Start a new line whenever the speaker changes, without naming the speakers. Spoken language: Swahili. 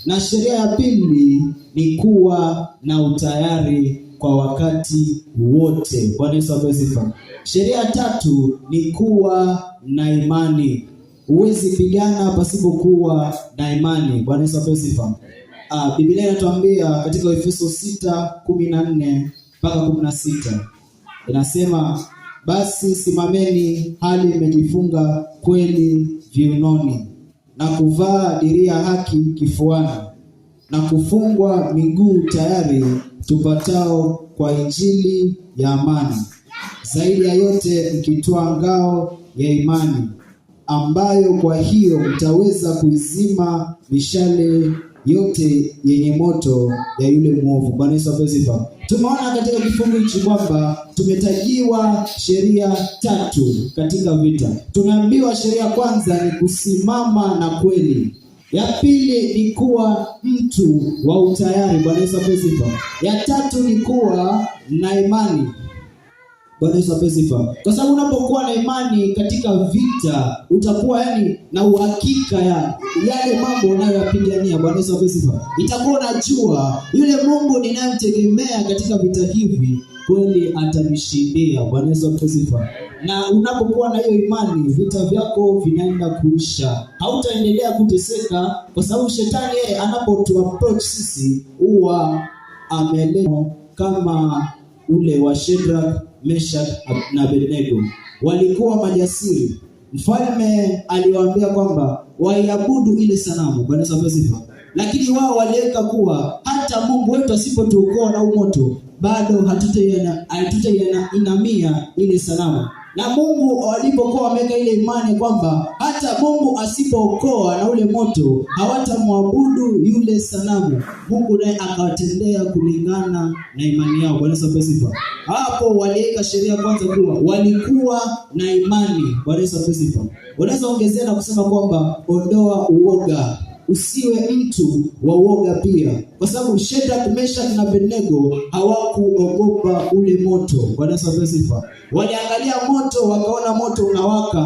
Na sheria ya pili ni kuwa na utayari kwa wakati wote. Bwana Yesu apewe sifa. Sheria ya tatu ni kuwa na imani. Huwezi pigana pasipokuwa na imani. Bwana Yesu apewe sifa. Biblia inatuambia katika Efeso 6:14 mpaka 16, inasema, basi simameni hali mmejifunga kweli viunoni na kuvaa diria haki kifuani na kufungwa miguu tayari tupatao kwa injili ya amani. Zaidi ya yote mkitwaa ngao ya imani, ambayo kwa hiyo mtaweza kuizima mishale yote yenye moto ya yule mwovu. Bwana Yesu apewe sifa. Tumeona katika kifungu hichi kwamba tumetajiwa sheria tatu katika vita. Tumeambiwa sheria kwanza ni kusimama na kweli. Ya pili ni kuwa mtu wa utayari. Bwana Yesu apewe sifa. Ya tatu ni kuwa na imani. Bwana Yesu apewe sifa. Kwa sababu unapokuwa na imani katika vita utakuwa yani na uhakika ya yale mambo unayoyapigania. Bwana Yesu apewe sifa. Itakuwa unajua yule Mungu ninayemtegemea katika vita hivi kweli atanishindia. Bwana Yesu apewe sifa. Na unapokuwa na hiyo imani, vita vyako vinaenda kuisha, hautaendelea kuteseka, kwa sababu shetani yeye anapotu approach sisi huwa ameleta kama ule wa Shadrach, Meshach na Abednego. Walikuwa majasiri. Mfalme aliwaambia kwamba waiabudu ile sanamu. Bwana Yesu apewe sifa. Lakini wao waliweka kuwa hata Mungu wetu asipotuokoa na huu moto bado hatutainamia ile sanamu. Na Mungu walipokuwa wameweka ile imani kwamba hata Mungu asipookoa na ule moto hawatamwabudu yule sanamu, Mungu naye akawatendea kulingana na imani yao. Bwana Yesu apewe sifa. Hapo waliweka sheria kwanza kuwa walikuwa na imani. Bwana Yesu apewe sifa. Unaweza ongezea na kusema kwamba ondoa uoga, usiwe mtu wa uoga pia, kwa sababu Shadrach, Meshach na Abednego hawakuogopa ule moto. Bwana Yesu apewe sifa. Waliangalia moto wakaona moto unawaka.